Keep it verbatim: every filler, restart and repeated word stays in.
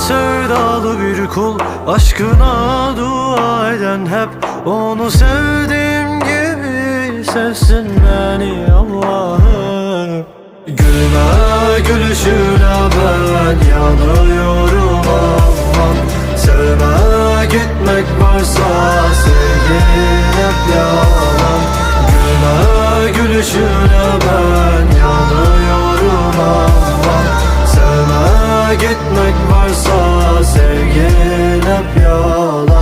Sevdalı bir kul aşkına dua eden hep onu sevdiğim gibi sevsin beni Allah'ım. Gülme gülüşüne ben yanıyorum Allah'ım. Sevme gitmek varsa sevgin hep yalan. Gülme gülüşüne ben yanıyorum Allah'ım. Sevme gitmek varsa sevgin hep yalan.